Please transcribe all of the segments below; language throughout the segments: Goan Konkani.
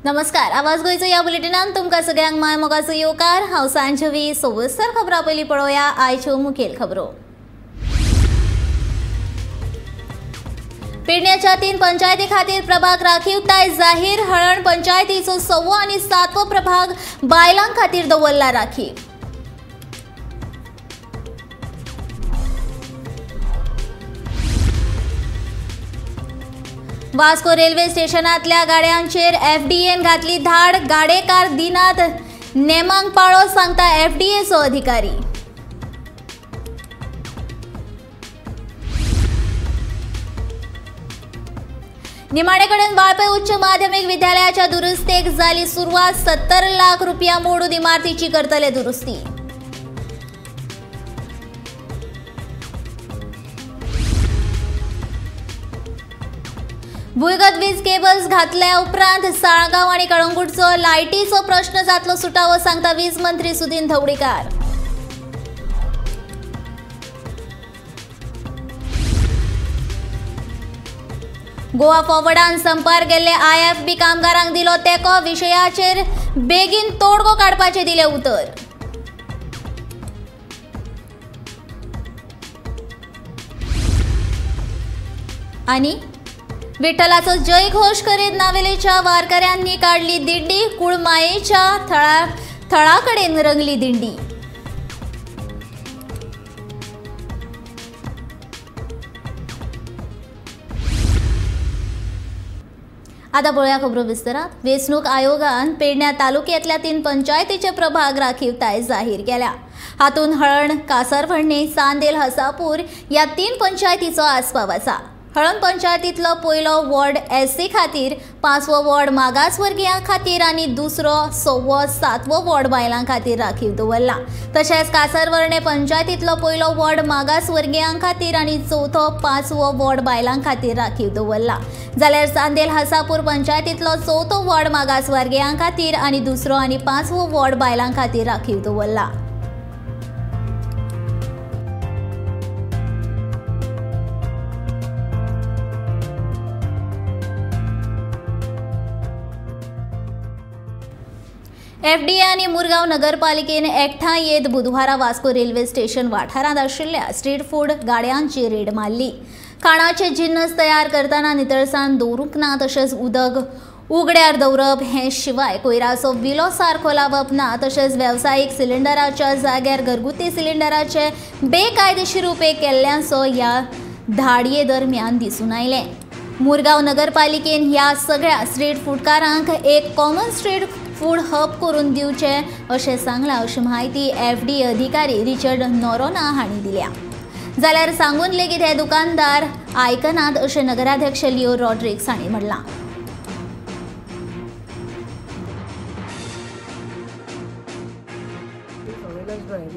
नमस्कार, आवाज गोंयचो ह्या बुलेटिनान तुमकां सगळ्यांक माय मोगाचो येवकार। हांव सांजवी सविस्तर खबरां पयलीं पळोवया आयच्यो मुखेल खबरो। पेडण्याच्या 3 पंचायती खातीर प्रभाग राखीवताय जाहीर। हळण पंचायतीचो 6वो आनी 7वो प्रभाग बायलां खातीर दवरला राखीव। वास्को रेल्वे स्टेशनांतल्या गाड्यांचेर एफडीएन घातली धाड। गाडेकार दिनात नेमांक पाळो, सांगता एफडीएचो अधिकारी। निमाणेकडेन वाळपय उच्च माध्यमिक विद्यालयाच्या दुरुस्तेक जाली सुरवात। 70 लाख रुपया मोडून इमारतीची करतले दुरुस्ती। भुंयगत वीज केबल्स घातल्या उपरांत साळगांव आनी कळंगूटचो लायटीचो प्रश्न जातलो सुटावो, सांगता वीज मंत्री सुदिन ढवळीकार। गोवा फॉरवर्डान संपार गेल्ले आयएफबी कामगारांक दिलो तेंको। विशयाचेर बेगीन तोडगो काडपाचें दिलें उतर। आनी विठ्ठलाचो जयघोष करीत नावेलेच्या वारकऱ्यांनी काडली दिंडी। कुळमायेच्या थळाकडेन रंगली दिंडी। आता पळोवया खबरो विस्तारात। वेंचणूक आयोगान पेडण्या तालुक्यांतल्या 3 पंचायतीचे प्रभाग राखीवताय जाहीर केल्या। हातूंत हळण, कासारवर्णे, चांदेल, हसापूर ह्या 3 पंचायतीचो आस्पाव आसा। हळण पंचायतींतलो पयलो वॉर्ड एससी खातीर, 5वो वॉर्ड मागासवर्गीयां खातीर आनी दुसरो 6वो 7वो वॉर्ड बायलां खातीर राखीव दवरला। तशेंच कासारवर्णे पंचायतींतलो पयलो वॉर्ड मागासवर्गीयां खातीर आनी 4थो 5वो वॉर्ड बायलां खातीर राखीव दवरला। जाल्यार चांदेल हसापूर पंचायतींतलो 4थो वॉर्ड मागासवर्गीयां खातीर आनी दुसरो आनी 5वो वॉर्ड बायलां खातीर राखीव दवरला। एफडीए आनी मुरगांव नगरपालिकेन एकठांय येत बुधवारा वास्को रेल्वे स्टेशन वाठारांत आशिल्ल्या स्ट्रीट फूड गाड्यांची रेड मारली। खाणाचे जिन्नस तयार करतना नितळसाण दवरूंक ना, तशेंच उदक उगड्यार दवरप हे शिवाय कोयराचो विलो सारको लावप ना, तशेंच वेवसायीक सिलिंडराच्या जाग्यार घरगुती सिलिंडराचे बेकायदेशीर उपेग केल्ल्याचो ह्या धाडये दरम्यान दिसून आयलें। मुरगांव नगरपालिकेन ह्या सगळ्या स्ट्रीट फूडकारांक एक कॉमन स्ट्रीट फूड हब करून दिवचे अशें सांगलां, अशी म्हायती एफडी अधिकारी रिचर्ड नोरोना हांणी दिल्या। जाल्यार सांगून लेगीत हे दुकानदार आयकनात अशें नगराध्यक्ष लिओ रॉड्रिग्स हांणी म्हणलां।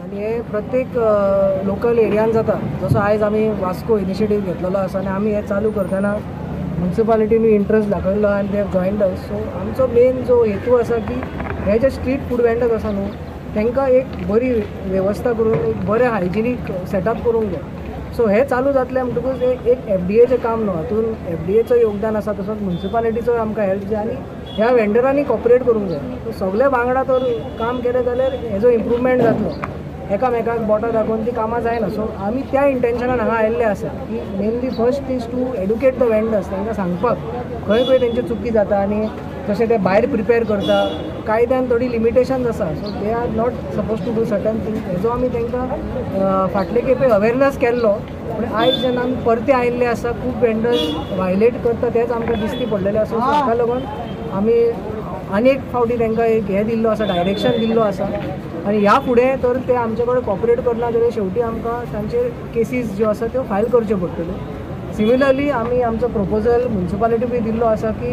आनी हे प्रत्येक लोकल एरियान जाता। जसो आयज आमी वास्को इनिशिएटीव घेतलेलो आसा आनी आमी हे चालू करतना म्युनिसिपालिटीनूय इंट्रस्ट दाखयल्लो आनी they have joined us. So आमचो मेन जो हेतू आसा की हे जे स्ट्रीट फूड वेंडर्स आसा न्हू तांकां एक बरी वेवस्था करून एक बरें हायजिनीक सेटअप करूंक जाय। सो हे चालू जातलें म्हणटकूच एक एफडीएचें काम न्हू, हातून एफडीएचो योगदान आसा, तसोच म्युनिसिपालिटीचो आमकां हेल्प जाय आनी ह्या वेंडरांनी कॉपरेट करूंक जाय। सो सगळे वांगडा तर काम केलें जाल्यार हेजो इम्प्रूवमेंट जातलो। एकामेकाक बोटां दाखोवन ती कामां जायना। सो आमी त्या इंटेन्शनान हांगा आयिल्ले आसा की mainly first is to educate the vendors, तांकां सांगपाक खंय खंय तेंची चुकी जाता आनी कशें ते भायर प्रिपेर करता। कायद्यान थोडी लिमिटेशन्स आसा, so they are not suppose to do certain things. हेजो आमी तांकां फाटले खेपे अवेरनस केल्लो, पूण आयज जेन्ना आमी परते आयिल्ले आसा खूब वेंडर्स वायलेट करता तेंच आमकां दिश्टी पडलेलें आसा। सो ताका लागून आमी आनी एक फावटी तांकां एक हें दिल्लो आसा, डायरेक्शन दिल्लो आसा आनी ह्या फुडें तर ते आमचे कडेन कॉपरेट करना जाल्यार शेवटी आमकां तांचेर केसीस ज्यो आसा त्यो फायल करच्यो पडटल्यो। सिमिलरली आमी आमचो प्रपोजल म्युनिसिपालिटी बी दिल्लो आसा की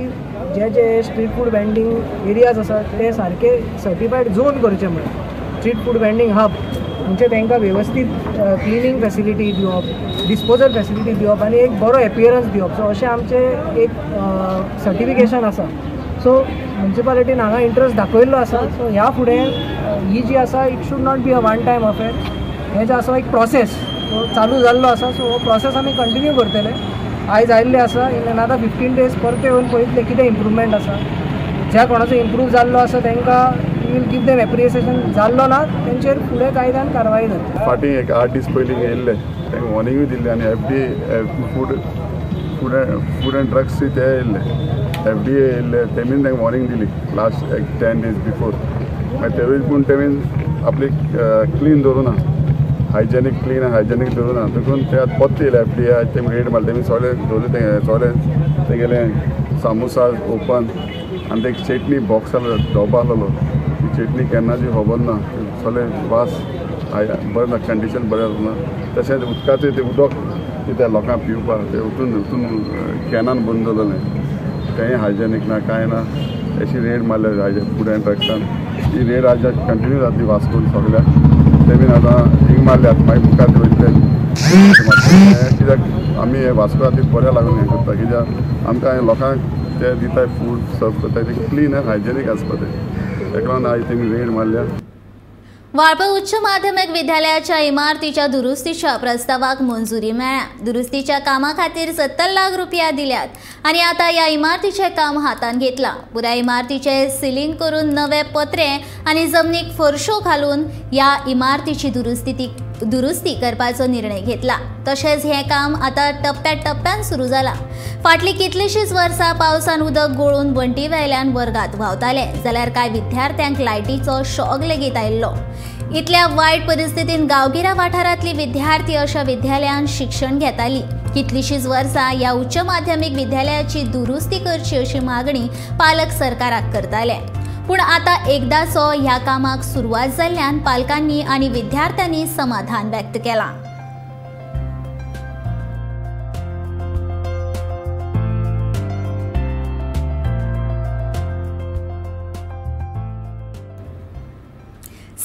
जे जे स्ट्रीट फूड वेंडींग एरियाज आसा ते सारके सर्टिफायड झोन करचे म्हणून, स्ट्रीट फूड वेंडींग हब म्हणजे तांकां वेवस्थीत क्लिनींग फॅसिलिटी दिवप, डिस्पोजल फॅसिलिटी दिवप आनी एक बरो एपियरन्स दिवप। सो अशें आमचें एक सर्टिफिकेशन आसा। सो म्युनिसिपालिटीन हांगा इंट्रस्ट दाखयल्लो आसा। सो ह्या फुडें ही जी आसा it should not be a one time affair, हें जें आसा एक प्रोसेस चालू जाल्लो आसा। सो हो प्रोसेस आमी कंटिन्यू करतले। आयज आयिल्ले आसा, इन अनादर 15 डेज परते येवन पळयतले कितें इम्प्रूवमेंट आसा। ज्या कोणाचो इम्प्रूव जाल्लो आसा तांकां we will give them appreciation, जाल्लो ना तेंचेर फुडें कायद्यान कारवाय जातली. फाटीं एक 8 दीस पयलीं येयल्ले तांकां वॉर्निंगूय दिल्ली आनी F D food and drugs ते येयल्ले, एफ डी ए येयल्ले, तेमीन तांकां वॉर्निंग दिली लास्ट एक 10 days before. मागीर तेवूय पूण तेमीन आपली क्लीन दवरूं ना, हायजेनीक क्लीन हायजेनीक दवरूं ना, देखून ते आतां परत येयले एफ डी ए तेमी रेड मारले, तेमी सगळे दवरले ते सगळे तेगेले सामोसा ओपन आनी ते चेटणी बॉक्स आहलो डोबो आहलो ती चेटणी केन्नाची खबर ना, सगळे वास बरें ना, कंडिशन बरें आसना. तशेंच उदकाचें तें उदक कितें लोकांक पिवपाक तें उठून उठून कॅनान बंद जालें, तेंय हायजेनीक ना कांय ना. अशी रेड मारल्या फूड एंड ड्रग्सान, ही रेड आज कंटिन्यू जातली वास्कोन सगळ्याक. ते बीन आतां हिंग मारल्यात, मागीर मुखार वयतले कित्याक आमी हे वास्को खातीर बऱ्या लागून हें करता, कित्याक आमकां लोकांक ते दिता फूड सर्व करता ते क्लीन आनी हायजेनीक आसपा जाय, ताका लागून आयज तेमी रेड मारल्या. वाळपय उच्च माध्यमिक विद्यालयाच्या इमारतीच्या दुरुस्तीच्या प्रस्तावाक मंजुरी मेळ्ळ्या. दुरुस्तीच्या कामा खातीर 70 लाख रुपया दिल्यात आनी आतां ह्या इमारतीचें काम हातांत घेतलां. पुराय इमारतीचें सिलिंग करून नवे पत्रे आनी जमनीक फरशो घालून ह्या इमारतीची दुरुस्ती करपाचो निर्णय घेतला. तशेंच हें काम आतां टप्प्या टप्प्यान सुरू जालां. फाटलीं कितलींशींच वर्सां पावसान उदक गळून वण्टी वयल्यान वर्गांत व्हांवतालें, जाल्यार कांय विद्यार्थ्यांक लायटीचो शॉक लेगीत आयिल्लो. इतल्या वायट परिस्थितीन गांवगिऱ्या वाठारांतली विद्यार्थी अशा विद्यालयांत शिक्षण घेताली. कितलींशींच वर्सां ह्या उच्च माध्यमीक विद्यालयाची दुरुस्ती करची अशी मागणी पालक सरकाराक करताले, पूण आतां एकदांचो ह्या कामाक सुरवात जाल्ल्यान पालकांनी आनी विद्यार्थ्यांनी समाधान व्यक्त केलां.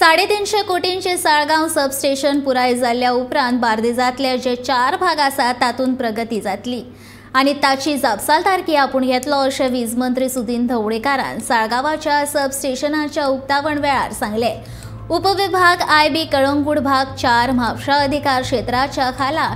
350 कोटींचे साळगांव सबस्टेशन पुराय जाल्ल्या उपरांत बार्देजांतले जे 4 भाग आसात तातूंत प्रगती जातली आनी ताची जापसालदारकी आपूण घेतलो अशें वीज मंत्री सुदिन ढवळीकारान साळगांवाच्या सबस्टेशनाच्या उक्तावण वेळार सांगलें. उपविभाग IB Calangute भाग 4 म्हापशा अधिकार क्षेत्राच्या खाला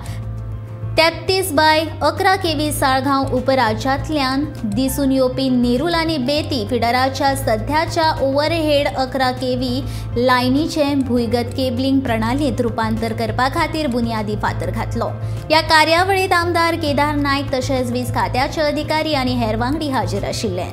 33/11 केव्ही साळगांव उपराज्यांतल्यान दिसून येवपी नेरूल आनी बेती फिडराच्या सध्याच्या ओव्हरहेड 11 केव्ही लायनीचें भूंयगत केबलिंग प्रणालींत रुपांतर करपा खातीर बुन्यादी फातर घातलो. ह्या कार्यावळींत आमदार केदार नायक तशेंच वीज खात्याचे अधिकारी आनी हेर वांगडी हाजीर आशिल्ले.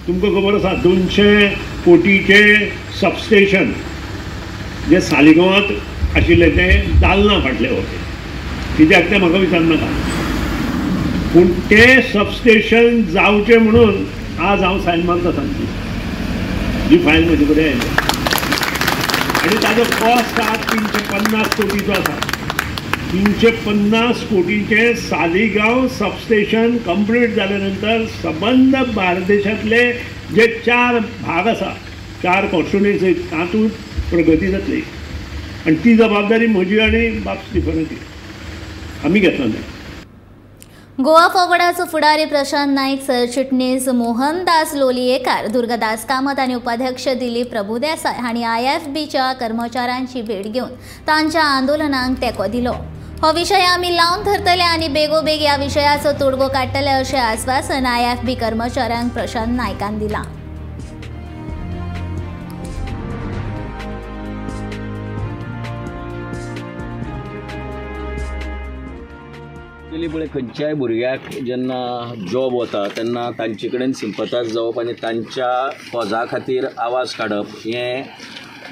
तुमकां खबर आसा 200 कोटीचें सबस्टेशन जें सालिगांवांत आशिल्लें तें जालना फाटले वटेन, कित्याक तें म्हाका विचारनाका, पूण तें सबस्टेशन जावचें म्हणून आज हांव सायन मारता सामकी, जी फायल म्हजे कडेन आयली आनी ताजो कॉस्ट आज 350 कोटीचो आसा. 350 कोटीचें सालिगांव सबस्टेशन कंप्लीट जाल्या नंतर सबंद बार्देशांतले जे 4 भाग आसा, 4 कॉन्स्टिट्युएन्सी, तातूंत प्रगती जातली आनी ती जबाबदारी म्हजी आनी बाब स्टिफनाची आमी घेतला. गोवा फॉरवर्डाचो फुडारी प्रशांत नाईक, सरचिटणीस मोहनदास लोलयेकार, दुर्गादास कामत आनी उपाध्यक्ष दिलीप प्रभुदेसाय हांणी IFBच्या कर्मचाऱ्यांची भेट घेवन तांच्या आंदोलनाक तेंको दिलो. हो विशय आमी लावन धरतले आनी बेगोबेग ह्या विशयाचो तोडगो काडटले अशें आस्वासन IFB कर्मचाऱ्यांक प्रशांत नायकान दिलां. पयलीं पळय खंयच्याय भुरग्याक जेन्ना जॉब वता तेन्ना तांचे कडेन सिंपताज जावप आनी तांच्या कॉजा खातीर आवाज काडप हें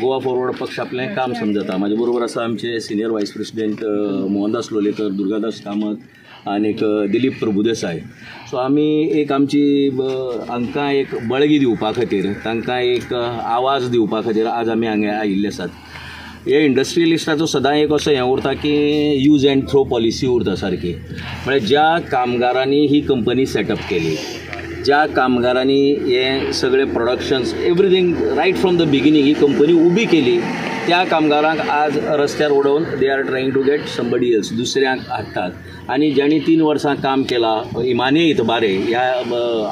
गोवा फॉरवर्ड पक्ष आपलें काम समजता. म्हाजे बरोबर आसा आमचे senior vice president Mohandas Lolayekar, Durgadas Kamat आनीक दिलीप प्रभुदेसाय. सो आमी एक आमची हांकां एक बळगी दिवपा खातीर, तांकां एक आवाज दिवपा खातीर आज आमी हांगा आयिल्ले आसात. हे इंडस्ट्रियलिस्टाचो सदां एक असो हें उरता की यूज एंड थ्रो पॉलिसी उरता सारकी, म्हळ्यार ज्या कामगारांनी ही कंपनी सेटअप केली, ज्या कामगारांनी हे सगळे productions everything right from the beginning he company उबी केली, त्या कामगारांक आज रस्त्यार उडोवन they are trying to get somebody else, दुसऱ्यांक हाडटात. आनी ज्यांनी 3 वर्सां काम केलां इमाने इतबारे ह्या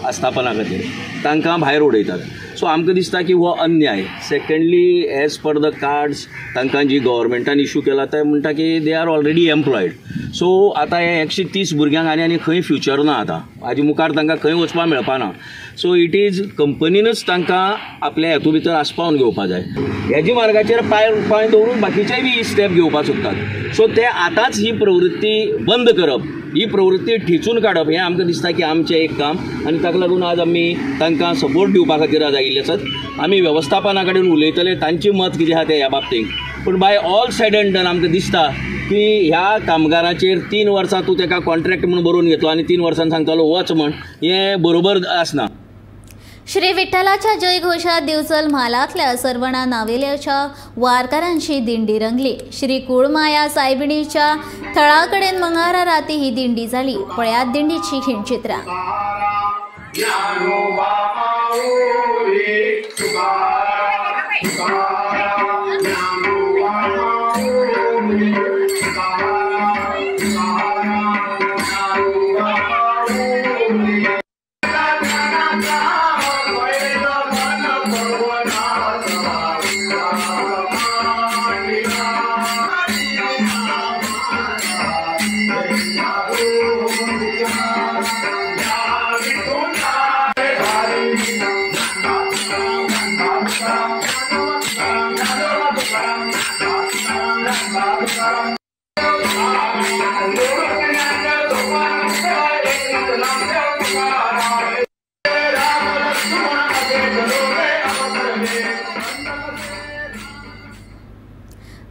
आस्थापना खातीर तांकां भायर उडयतात. सो आमकां दिसता की हो अन्याय. Secondly, as per the cards तांकां जी गव्हर्मेंटान इशू केला ते म्हणटा की they are already employed. So आतां हे 130 भुरग्यांक आनी आनी खंय फ्युचर ना, आतां हाजे मुखार तांकां खंय वचपाक मेळपा ना. सो it is कंपनीनच तांकां आपल्या हेतू भितर आसपावन घेवपा जाय. हेजे मार्गाचेर पांय दवरून बाकीचेय बी स्टेप घेवपाक सोदतात. सो ते आतांच ही प्रवृत्ती बंद करप, ही प्रवृत्ती ठेचून काडप हें आमकां दिसता की आमचें एक काम आनी ताका लागून आज आमी तांकां सपोर्ट दिवपा खातीर आज आयिल्ले आसात. आमी वेवस्थापना कडेन उलयतले तांचें मत कितें आसा तें ह्या बाबतींत. पूण by all said and done आमकां दिसता की ह्या कामगाराचेर 3 वर्सां तूं ताका कॉन्ट्रॅक्ट म्हूण बरोवन घेतलो आनी 3 वर्सां सांगतालो वच म्हण, हें बरोबर आसना. श्री विठ्ठलाच्या जयघोषात दिवचल म्हालांतल्या सर्वणा नावेल्याच्या वारकऱ्यांची दिंडी रंगली. श्री कुळमाया सायबिणीच्या थळाकडेन मंगळारा राती ही दिंडी जाली. पळयात दिंडीची खिणचित्रां.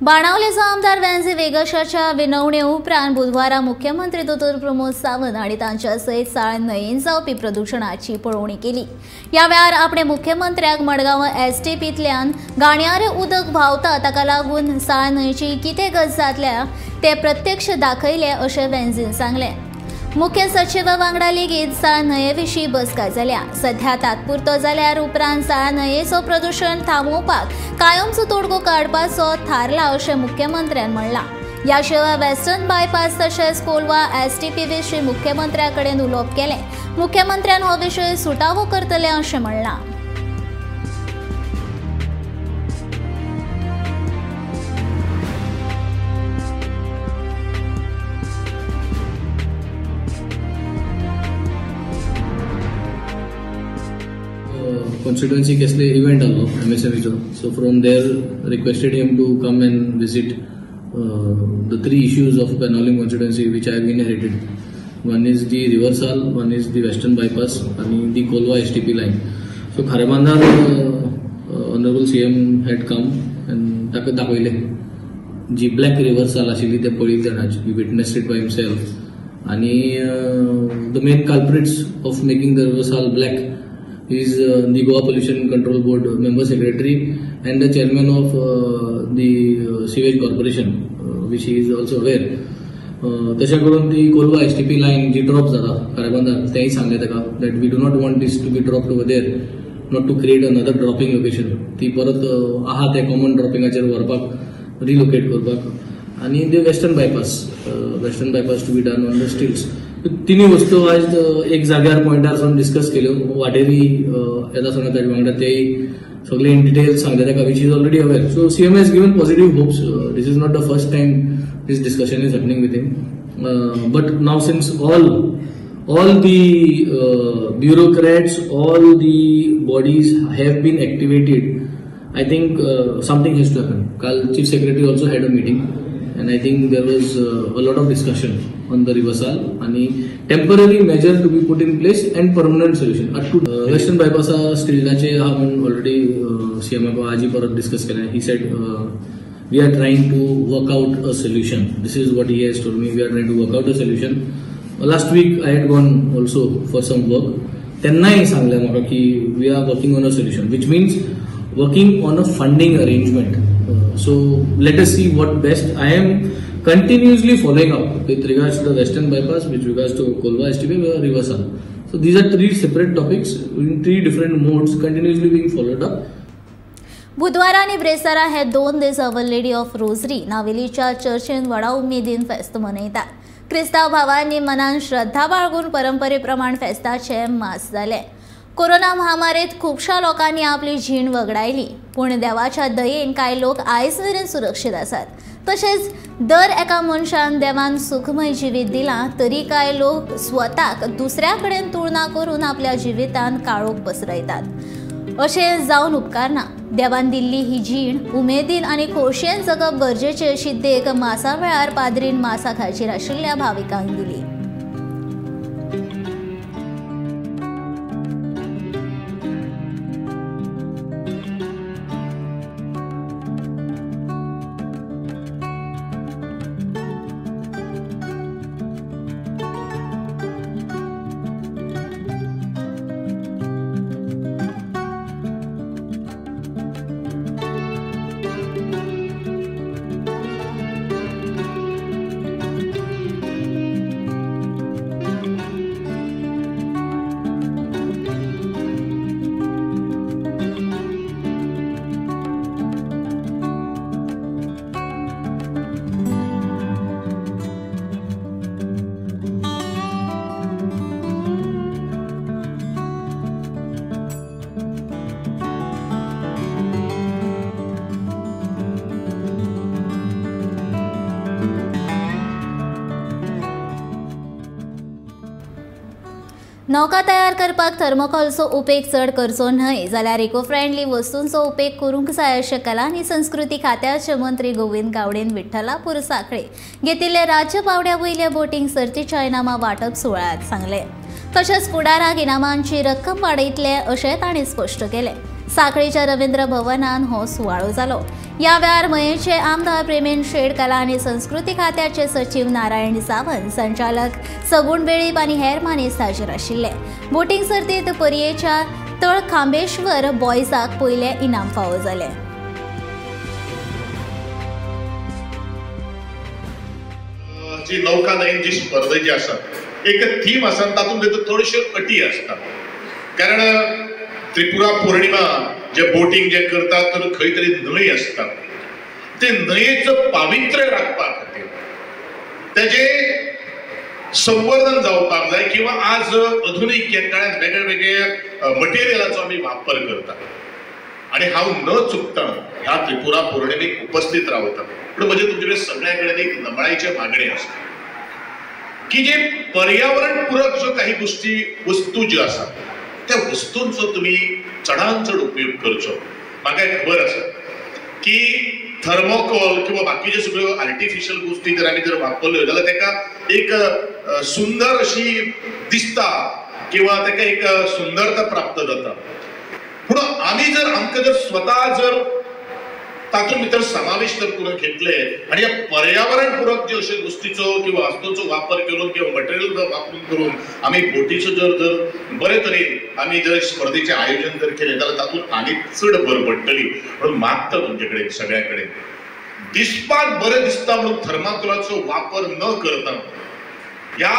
बाणावलेचो आमदार वेन्झी वेगशाच्या विनवणे उपरांत बुधवारा मुख्यमंत्री दोतोर प्रमोद सावंत आनी तांच्या सयत साळ न्हंयेन जावपी प्रदुशणाची पळोवणी केली. ह्या वेळार आपणे मुख्यमंत्र्याक मडगांव एसटीपींतल्यान घाणयारें उदक व्हांवता ताका लागून साळ न्हंयची कितें गत जातल्या ते प्रत्यक्ष दाखयले अशें वेन्झीन सांगलें. मुख्य सचिवा वांगडा लेगीत साळ न्हंये विशीं बसका जाल्या. सध्या तात्पुरतो जाल्यार उपरांत साळ न्हंयेचो प्रदूशण थांबोवपाक कायमचो तोडगो काडपाचो थारला अशें मुख्यमंत्र्यान म्हणलां. ह्या शिवाय वेस्टर्न बायपास तशेंच कोलवा एसटीपी विशीं मुख्यमंत्र्या कडेन उलोवप केलें. मुख्यमंत्र्यान हो विशय सुटावो करतले अशें म्हणलां. Constituency कसले इव्हेंट आलो MSME चो, so from there requested him to come and visit the 3 issues of Benaulim constituency which I have inherited. One is the river Sal, one is the western bypass आणि the Colva STP line. So Kharebandar honourable CM had come and ताका दाखयलें जी ब्लॅक रिवर साल आशिल्ली ते पळयली जाणा, he witnessed it by himself. आणि the main culprits of making the river Sal black is the Goa Pollution Control Board member secretary and the chairman of the sewage corporation, which he is also aware. तशें करून ती कोलवा STP line जी ड्रॉप जाता खारेबांदार तेंय सांगलें ताका that we do not want this to be dropped over there, not to create another dropping location. ती परत आहा ते कॉमन ड्रॉपिंगाचेर व्हरपाक, रिलोकेट करपाक. आनी the western bypass to be done on the stilts. तिन्ही वस्तू आज एक जाग्यार पॉयंटार सावन डिस्कस केल्यो. वाटेरी येता आसतना ताजे वांगडा तेय सगळे इन डिटेल सांगले ताका, which is already aware. So CM has given positive hopes. This is not the first time this discussion is happening with him, but now since all the bureaucrats, all the bodies have been activated, I think something has to happen. Kal Chief Secretary also had a meeting and I think there was a lot of discussion on the river Sal and temporary measure to be put in place and permanent solution. Western bypass स्टिल्टाचे हा म्हूण already CM आजी परत डिस्कस केलें. He said we are trying to work out a solution. This is what he has told me. We are trying to work out a solution. Last week I had gone also for some work. तेन्नाय सांगलें म्हाका की we are working on a solution, which means working on a funding arrangement. So let us see what best. I am continuously following up with regards to the Western Bypass, with regards to Colva STP, River Sal. So these are 3 separate topics in 3 different modes continuously being followed up. बुधवारा आनी ब्रेस्तारा हे 2 दीस our lady of rosary नावेलीच्या चर्चीन व्हडा उमेदीन फेस्त मनयतात. क्रिस्तांव भावांनी मनान श्रद्धा बाळगून परंपरे प्रमाण फेस्ताचें मास जालें. कोरोना महामारीत खुबश्या लोकांनी आपली जीण वगडायली, पूण देवाच्या दयेन कांय लोक आयज मेरेन सुरक्षीत आसात। तशेंच दर एका मनशान देवान सुखमय जिवीत दिलां तरी कांय लोक स्वताक दुसऱ्या कडेन तुळना करून आपल्या जिवितांत काळोख पसरयतात। अशें जावन उपकारना। देवान दिल्ली ही जीण उमेदीन आनी खोशयेन जगप गरजेचें अशी देख मासा वेळार पाद्रीन मासाक हाजीर आशिल्ल्या भाविकांक दिली। नौका तयार करपाक थर्मोकोलचो उपेग चड करचो न्हय जाल्यार इको फ्रेंडली वस्तूंचो उपेग करूंक जाय अशें कला आनी संस्कृती खात्याचे मंत्री गोविंद गावडेन विठ्ठलापूर साखळे घेतिल्ले राज्य पावंड्या वयल्या बोटींग सर्तीच्या इनामां वांटप सुवाळ्यांत सांगलें। तशेंच फुडाराक इनामांची रक्कम वाडयतले अशें तांणी स्पश्ट केलें। साखळीच्या रवींद्र भवनान हो सुवाळो जालो। ह्या वेळार मयेंचे आमदार प्रेमेन शेड, कला आनी संस्कृती खात्याचे सचीव नारायण सावंत, संचालक सगुण वेळीप आनी हेर मानेस्त हाजीर आशिल्ले। बोटींग सर्तींत पर्येच्या तळखांबेश्वर बॉयजाक पयलें इनाम फावो जालें। जी नौका नयन जी स्पर्धा जी आसा एक थीम आसा, तातूंत भितर थोड्योश्यो अटी आसता, कारण त्रिपुरा पौर्णिमा जे बोटिंग जे करतात तर खंय तरी न्हंय आसता, ते न्हंयेचो पावित्र्य राखपा खातीर तेजे संवर्धन जावपाक जाय किंवा आज आधुनीक ह्या काळांत वेगळे वेगळे मटेरियलाचो आमी वापर करता आनी हांव न चुकता ह्या त्रिपुरा पौर्णिमेक उपस्थित रावता। पूण म्हजे तुमचे कडेन सगळ्या कडेन एक नमळायेचें मागणें आसा की जे पर्यावरण पूरक ज्यो काही गोष्टी वस्तू ज्यो आसा त्या वस्तूंचो तुमी चडान चड उपयोग करचो। म्हाका खबर आसा की थर्मोकोल किंवा बाकीचे सगळ्यो आर्टिफिशियल गोष्टी जर आमी जर वापरल्यो जाल्यार ताका एक सुंदर अशी दिसता किंवा ताका एक सुंदरता प्राप्त जाता, पूण आमी जर आमकां जर स्वता जर तातूंत भितर समावेश जर करून घेतले आनी ह्या पर्यावरण पूरक ज्यो अश्यो गोष्टीचो किंवा वस्तूंचो वापर करून किंवा मटेरियल वापरून करून आमी बोटीचो जर जर बरे तरेन आमी जर स्पर्धेचें आयोजन जर केलें जाल्यार तातूंत आनी चड भर पडटली। म्हणून मागता तुमचे कडेन सगळ्या कडेन दिसपाक बरें दिसता म्हणून थर्माकोलाचो वापर न करता ह्या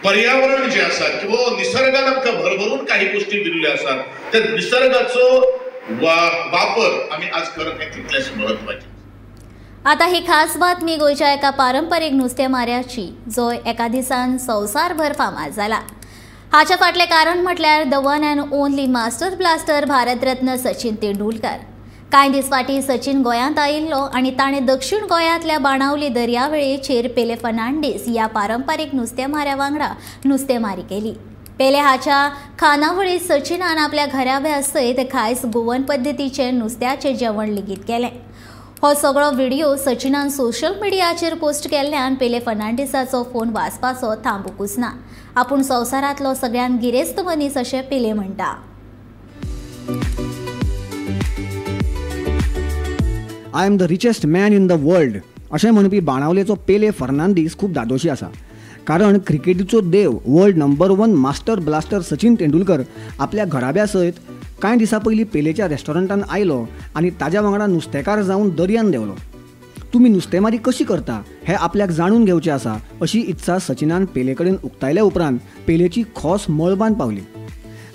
पर्यावरण जे आसा किंवा निसर्गान आमकां भरभरून काही गोष्टी दिल्ल्यो आसात त्या निसर्गाचो वापर आमी आज करप हें तितलेंच म्हत्वाचें। आता ही खास बातमी गोंयच्या एका पारंपरीक नुस्तेमाऱ्याची, जो एका दिसान संवसारभर फामाद जाला। हाच्या फाटलें कारण म्हटल्यार the one and only master blaster Bharat Ratna Sachin Tendulkar. कांय दीस फाटीं सचिन गोंयांत आयिल्लो आनी ताणें दक्षिण गोंयांतल्या बाणावली दर्यावेळेचेर पेले फर्नांडीस ह्या पारंपरीक नुस्तेमाऱ्या वांगडा नुस्तेमारी केली। पेले हाच्या खानावळीत सचिनान आपल्या घराब्या सयत खास गोवन पद्दतीचें नुस्त्याचें जेवण लेगीत केलें। हो सगळो व्हिडिओ सचिनान सोशल मिडियाचेर पोस्ट केल्ल्यान पेले फर्नांडीसाचो फोन वाजपाचो थांबुकूच ना। आपूण संवसारांतलो सगळ्यांत गिरेस्त मनीस अशें पेले म्हणटा। I am the richest man in the world अशें म्हणपी बाणावलेचो पेले फर्नांडीस खूब दादोशी आसा, कारण क्रिकेटीचो देव world number 1 master blaster Sachin Tendulkar आपल्या घराब्या सयत कांय दिसां पयलीं पेलेच्या रेस्टॉरंटान आयलो आनी ताज्या वांगडा नुस्तेकार जावन दर्यान देंवलो। तुमी नुस्तेमारी कशी करता हें आपल्याक जाणून घेवचें आसा अशी इत्सा सचिनान पेले कडेन उक्तायल्या उपरांत पेलेची खोस मळबान पावली।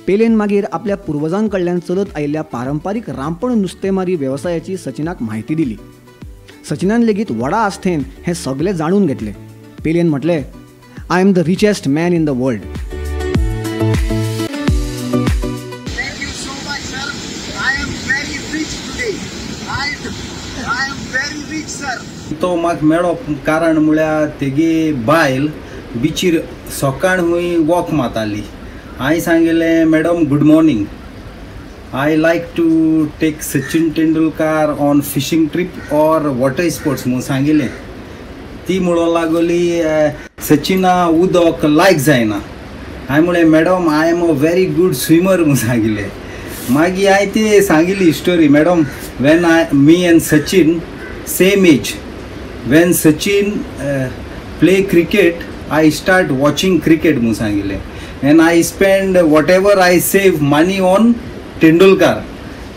पेलेन मागीर आपल्या पुर्वजां कडल्यान चलत आयिल्ल्या पारंपारीक रांपण नुस्तेमारी वेवसायाची सचिनाक म्हायती दिली। सचिनान लेगीत व्हडा आस्थेन हें सगळें जाणून घेतलें। पेलेन म्हटलें, I am the richest man in the world. very rich sir. तो म्हाका मेळ्ळो कारण म्हळ्यार तेगे बायल बिचीर सकाळ हुंय वॉक मारताली. हांवें सांगिल्लें, madam good morning, I like to take Sachin Tendulkar on fishing trip or water sports म्हूण सांगिल्लें. ती म्हणूंक लागली सचिना उदक लायक जायना. हांवें म्हणलें madam I am a very good swimmer म्हूण सांगिल्लें. मागीर हांवें ती सांगिल्ली story, madam when I me and Sachin same age, when Sachin play cricket I start watching cricket म्हूण सांगिल्लें, and I spend whatever I save money on Tendulkar.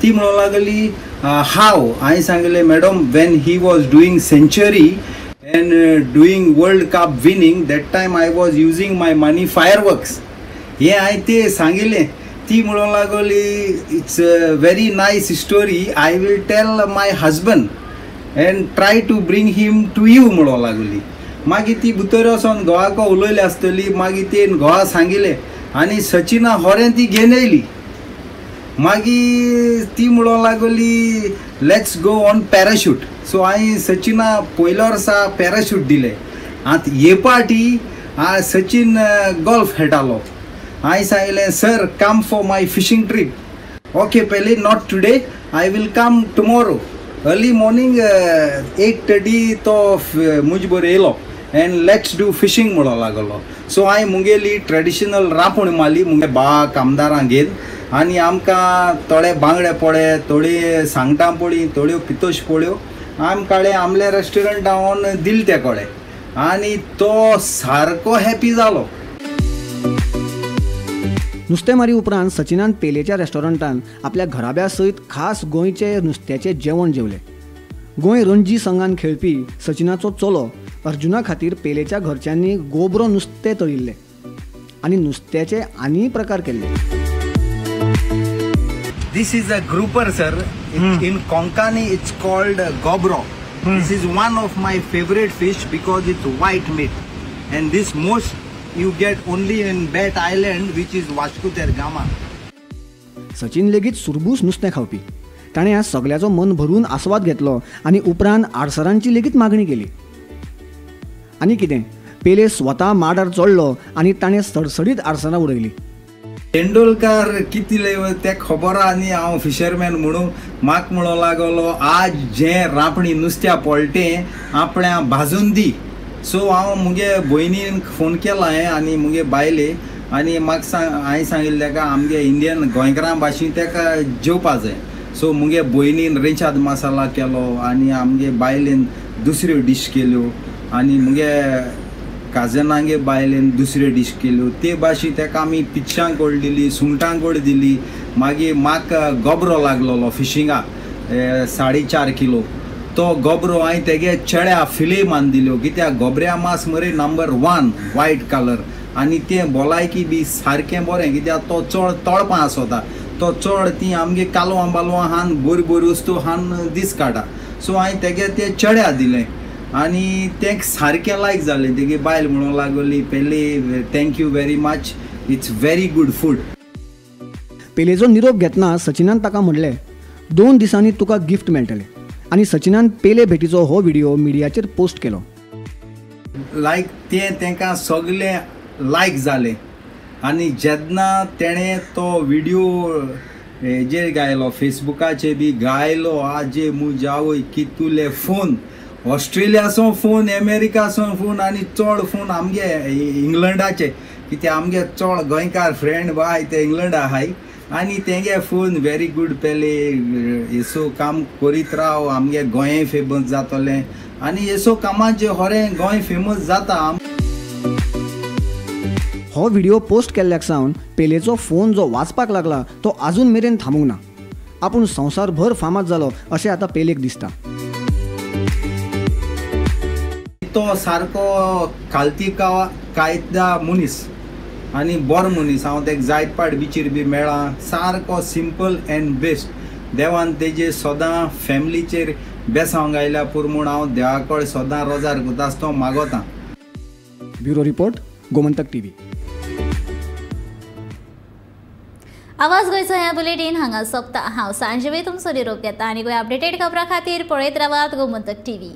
ती म्हणूंक लागली हाव. हांवें सांगिल्लें madam when he was doing century and doing World Cup winning, that time I was using my money fireworks. हें हांवें तें सांगिल्लें. ती म्हणूंक लागली it's a very nice story, I will tell my husband and try to bring him to you म्हणूंक लागली. मागीर ती भितर वचोन घोवाक उलयली आसतली. मागीर तेन घोवा सांगिल्लें आनी सचिना होरें ती घेवन येयली. मागीर ती म्हणूंक लागली let's go on parachute. So हांवें सचिना पयल्या वर्सा पॅराशूट दिलें. आतां हे पाटी सचिन गोल्फ खेळटालो. हांवें सांगिल्लें sir come for my fishing trip. Okay Pele not today, I will come tomorrow early morning 8:30 तो म्हजे बरोबर येयलो एंड let's do fishing म्हणूंक लागलो. सो हांवें मुगेली ट्रेडिशनल रांपण मारली मुगे बाक आमदारां घेवन आनी आमकां थोडे बांगडे पडे, थोडी सांगटां पळी, थोड्यो पितोश पळ्यो आम काडे आमले रेस्टॉरंटान दिले ते कडेन आनी तो सारको हॅपी जालो. नुस्तेमारी उपरांत सचिनान पेलेच्या रेस्टॉरंटान आपल्या घराब्या सयत खास गोंयचे नुस्त्याचें जेवण जेवलें. गोंय रणजी संघान खेळपी सचिनाचो चलो अर्जुना खातीर पेलेच्या घरच्यांनी गोबरो नुस्तें तळिल्लें आनी नुस्त्याचे आनी प्रकार केल्ले. This is a grouper, sir. In Konkani, it's called gobro. This is one of my favorite fish because it's white meat, and this most you get only in Bat Island, which is Vasco da Gama. Sachin लेगीत सुरबूस नुस्तें खावपी. ताणें ह्या सगळ्याचो मन भरून आस्वाद घेतलो आनी उपरांत आडसरांची लेगीत मागणी केली. आनी कितें, पेले स्वता माडार चडलो आनी ताणें सडसडीत आडसरां उडयली. तेंडुलकर कितले ते खबर आनी हांव फिशरमॅन म्हणून म्हाका म्हणूंक लागलो आज जें रांपणी नुस्त्या पडलें आपल्या भाजून दी. सो हांव मुगे भयणीन फोन केला हांवें आनी मुगे बायले आनी म्हाका सांग हांवें सांगिल्लें ताका आमगे इंडियन गोंयकारां भाशेन ताका जेवपा जाय. सो मुगे भयणीन रेंचाद मसाला केलो आनी आमगे बायलेन दुसऱ्यो डीश केल्यो आनी मुगे काजनांगे बायलेन दुसऱ्यो डीश केल्यो. ते भाशेन ताका आमी पिच्छां गोड दिली, सुंगटां गोड दिली. मागीर म्हाका गोबरो लागलोलो फिशिंगाक 4.5 किलो, तो गोबरो हांवें तेगे चेड्या फिले मान दिल्यो कित्याक गोबऱ्या मास मरे नंबर 1 वायट कलर आनी तें भलायकी बी सारकें बरें कित्याक तो चड तळपां आसता, तो चड ती आमगे कालवां बालवां हान बरी बरी वस्तू हान दीस काडटा. सो हांवें तेगे ते चेड्या दिलें आनी तें सारकें लायक जालें. तेगे बायल म्हणूंक लागली Pele thank you very much, it's very good food. पेलेचो निरोप घेतना सचिनान ताका म्हणलें 2 दिसांनी तुका गिफ्ट मेळटलें आनी सचिनान पेले भेटीचो हो व्हिडिओ मिडियाचेर पोस्ट केलो. लायक तें तांकां सगळें लायक जालें आनी जेन्ना तेणें तो व्हिडिओ हेजेर गायलो फेसबुकाचेर बी गायलो आजे मुजावय कितुले फोन ऑस्ट्रेलियाचो फोन, अमेरिकाचो फोन आनी चड फोन आमगे इंग्लंडाचे कित्याक आमगे चड गोंयकार फ्रेंड बाय ते इंग्लंडा आहाय आनी तेंगे फोन व्हेरी गूड पेले येसो काम करीत राव आमगे गोंय फेमस जातलें आनी येसो कामाचे होरें गोंय फेमस जाता. हो व्हिडिओ पोस्ट केल्ल्याक सावन पेलेचो फोन जो वाजपाक लागला तो आजून मेरेन थांबूंक ना. आपूण संवसारभर फामाद जालो अशें आतां पेलेक दिसता. तो सारको खालती कायदा मनीस आनी बरो मनीस. हांव तेका जायत पाट बिचीर बी मेळ्ळा, सारको सिंपल एंड बेस्ट. देवान तेजे सदां फॅमिलीचेर बेसांव गायल्या पूर म्हूण हांव देवा कडेन सदां रोजार करता आसतना मागोता. Bureau report, Gomantak TV. आवाज गोंयचो ह्या बुलेटीन हांगा सोंपता. हांव सांजवे तुमचो निरोप घेता आनी गोंय अपडेटेड खबरां खातीर पळयत रावात गोमंतक टीव्ही.